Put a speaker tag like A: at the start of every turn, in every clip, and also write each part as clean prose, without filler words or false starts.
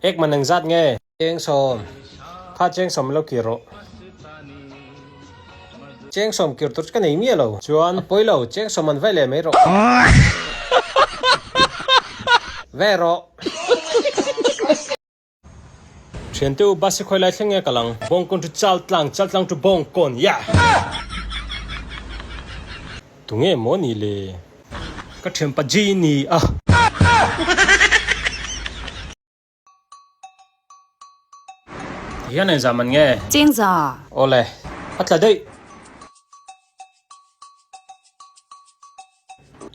A: Ek man engzat nge? Chengsawm. Kha chengsawm lo kir rawh. Chengsawm kir tur chu ka nei miah lo. Chuan a pawi lo, chengsawm an vai leh mai rawh. Ve rawh. Thiante u, bus hi khawi lai thleng nge ka lang? Bawngkawn chu Chaltlang, Chaltlang chu Bawngkawn, yeah! Tunge maw ni le? Ka thianpa Genie a. Tihian engzah man nge?
B: Chengza.
A: Awle, a tla daih.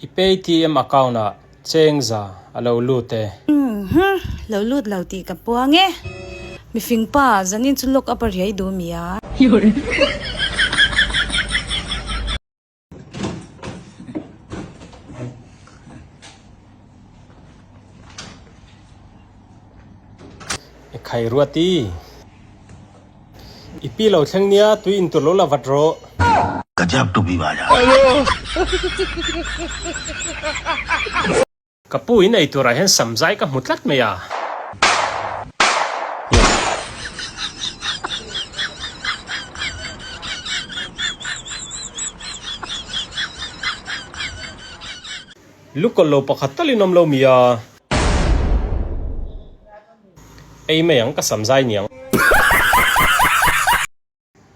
A: I Paytm account ah chengza a lo lut e.
B: Umm, lo lut lo tih ka puang e. Mifing pa, zanin chu lock up a riai duh mi a.
A: I khai ruat i. I pi lo thleng nia tui in tur lo la vat rawh.
C: Gajab topi baja.
A: Ka pu in ei turah hian sam zai ka hmu tlat mai a. Lukawlh lo pakhat tal in awm lo mi a. Ei mai ang ka sam zai niang.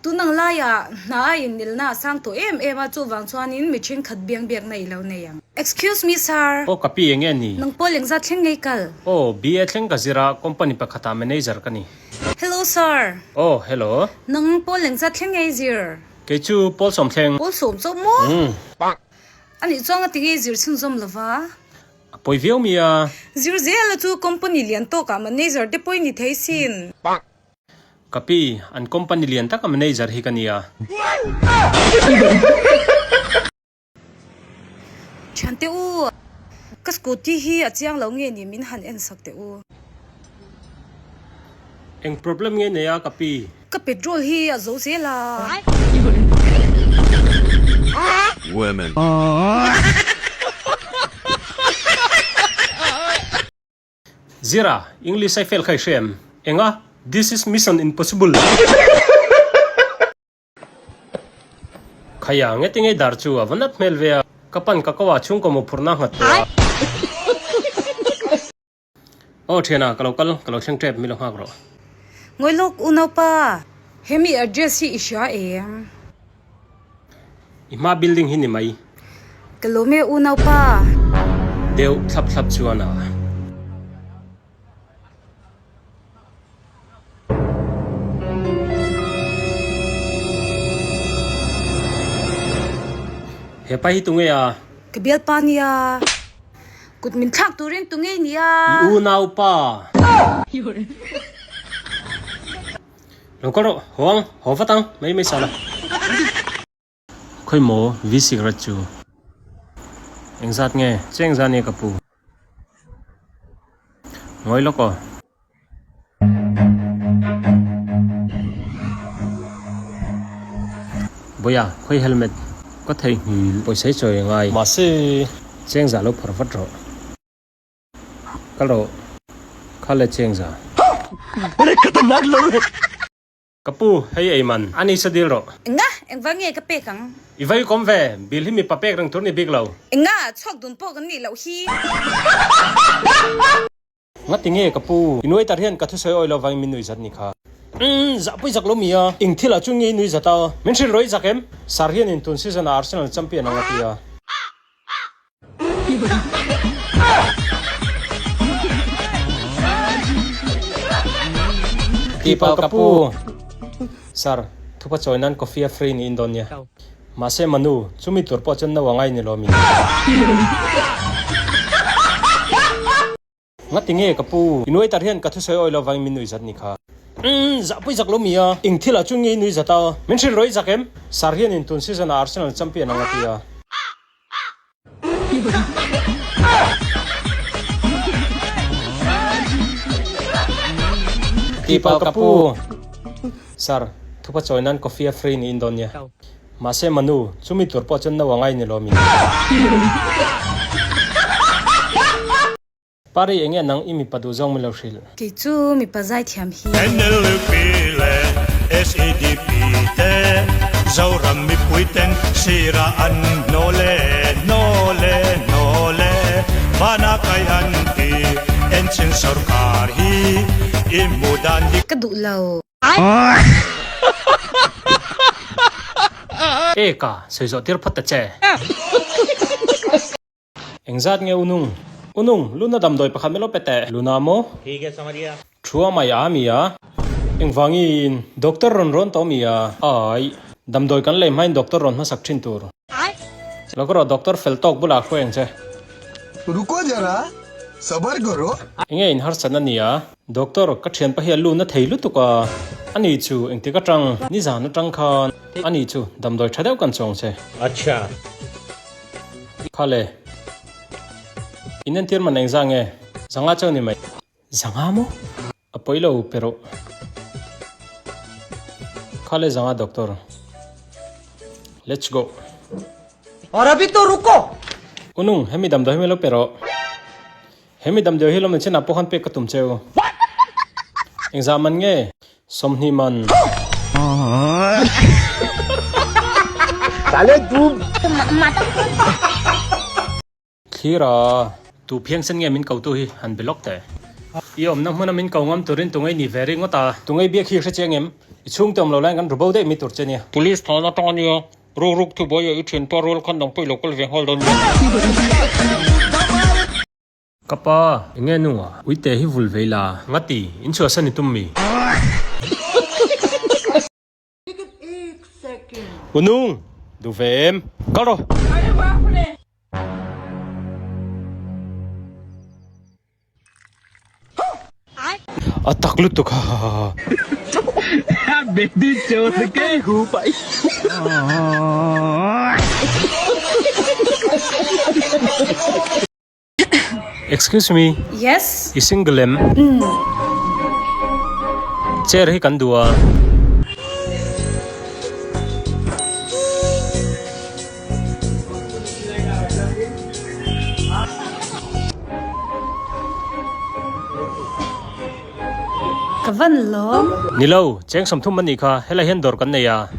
B: Tun ang laiah hna a innilna a sang tawh em em a, chuvang chuanin mi thenkhat biang biakna i lo nei ang. Excuse me sir.
A: Aw ka pi enge ni?
B: Nang pawh lengzat thleng ngei kal.
A: Aw, BA thleng ka zir a, company pakhatah manager ka ni.
B: Hello sir.
A: Aw, hello.
B: Nang pawh lengzat thleng ngei zir.
A: Kei chu pawl sawm thleng.
B: Pawl sawm chauh maw?
A: Umm.
B: Anih chuan nga tinge zir chhunzawm lova?
A: A pawi viau mi a.
B: Zir zela chu company lian tawkah manager te pawh i ni thei sin.
A: Ka pi, an company lian taka manager hi ka nia.
B: Thiante u, ka scooty hi a chiang lo nge ni min han en sak teh u.
A: Eng problem nge nei a ka pi?
B: Ka petrol hi a zo zel a.
C: Women.
A: Zira, English ai fail kha i hre em? Enga? This is mission impossible! Khaia, nge ti ngei dar chu a va nat hmel ve a, ka pan ka ko ah chhungkaw mawhphurhna a nghat tawh a. Aw thiana, ka lo kal, ka lo thleng tep, mi lo nghak rawh.
B: Ngawi lawk unaupa, hemi address hi i hria em?
A: I hma building hi ni mai.
B: Ka lawm e unaupa.
A: Deuh thlap thlap chuan a. He pa hi tunge a?
B: Ka bialpa nia. Kut min thlak turin tunge nia.
A: I unaupa. Lo kal rawh, haw ang, haw vat ang, mai mai sala. Khawi maw V cigarette chu? Engzat nge? Che engzat nge ka pu? Ngawi lawk aw. Bawiha, khawi helmet ka theihnghilh pawisa hi chawi angai. Mahse, che engzah lo phawrh vat rawh. Kal rawh, kha le chengza. Ka pu, hei ei man, a ni sa dil rawh.
B: Enga, engvang nge ka pek ang?
A: I vai kawm ve, bill hi mipa pek reng tur ni bik lo.
B: Enga, chhuak dun pawh kan nih loh hi.
A: Ngati nge ka pu, i nuai tar hian ka thusawi awi lo vangin min nui zat ni kha. Umm, zahpui zak lo mi a, eng thil ah chuan nge i nui zat a? Min hrilh rawh i zak em? Sir hianin tun season ah Arsenal champion ang a ti a. Tihpalh ka pu. Sir, thupa chawi nan coffee a free niin dawn nia. Mahse Manu, chumi tur pawh chuan no a ngai ni lo mi. Ngati nge ka pu? I nuai tar hian ka thusawi awi lo vangin min nui zat ni kha. Umm, zahpui zak lo mi a. Eng thil ah chuan nge i nui zat a? Min hrilh rawh i zak em? Sir hian in tun season ah Arsenal champion ang a ti a. Tihpalh ka pu. Sir, thupa chawi nan coffee a free niin dawn nia. Mahse Manu, chumi tur pawh chuan no a ngai ni lo mi? Pari enge nang i mipa duh zawng min lo hrilh.
B: Kei chu mipa zaithiam hi.
D: NLUP leh SEDP te Zoram mipui ten sirah an hnawl e, hnawl e, hnawl e, Vana kai an ti, Enchin sawrkar hi i hmuh dan dik.
B: Ka duh lo.
A: E ka sawi zawh tir phawt ta che. Engzat nge Unung? Unung, Luna damdawi pakhat melo pe teh. Luna maw? Thua mai a mi a. Engvangin? Doctor rawn rawn tawh mi a. Ai. Damdawi kan lei hmain doctor rawn hmasak thin tur. Lo ka rawh doctor fel tawk bulah hruai ang che.
E: Ruko zara, sabar karo.
A: Enge in harsatna nia? Doctor, ka thianpa hi a luna thei lutuk a. Ani chu engtik atang? Nizan atang khan. Ani chu damdawi tha deuh kan chawng che.
F: Acha.
A: Khale. In entir man engzah nge? Zanga chauh ni mai. Zanga maw? A pawi lo pe rawh. Khale zanga doctor. Let's go.
G: Aur abhi toh ruko.
A: Unung, hemi damdawi hi min lo pe rawh. Hemi damdawi hi lawm chin ah pawh khan pek ka tum cheu. Engzah man nge? 20 man. Thlir a, tu phiang sen nge min ko tu hi han be lawk teh. I awmna hmuna min ko ngam turin tungei ni ve ringawt a. Tungei biak hi hre chiang em? I chhungte awm lo laiin kan ru bo daih mi tur che nia.
F: Police thana atang ania, ruk ruk thubuai ah i thianpa rual khan nang pawh i lo kal ve nghal dawn nia.
A: Ka pa, enge nunga? Uite hi vul vei la. Ngati, in chhuahsan i tum mi? Unung, duh ve em? Kal rawh! A tak lutuk ha ha ha. Excuse me.
B: Yes.
A: I single em?
B: Umm.
A: Chair hi kan duh a.
B: Ka van lawm.
A: Ni lo, cheng 30 a nih kha, helai hian dawr kan nei a.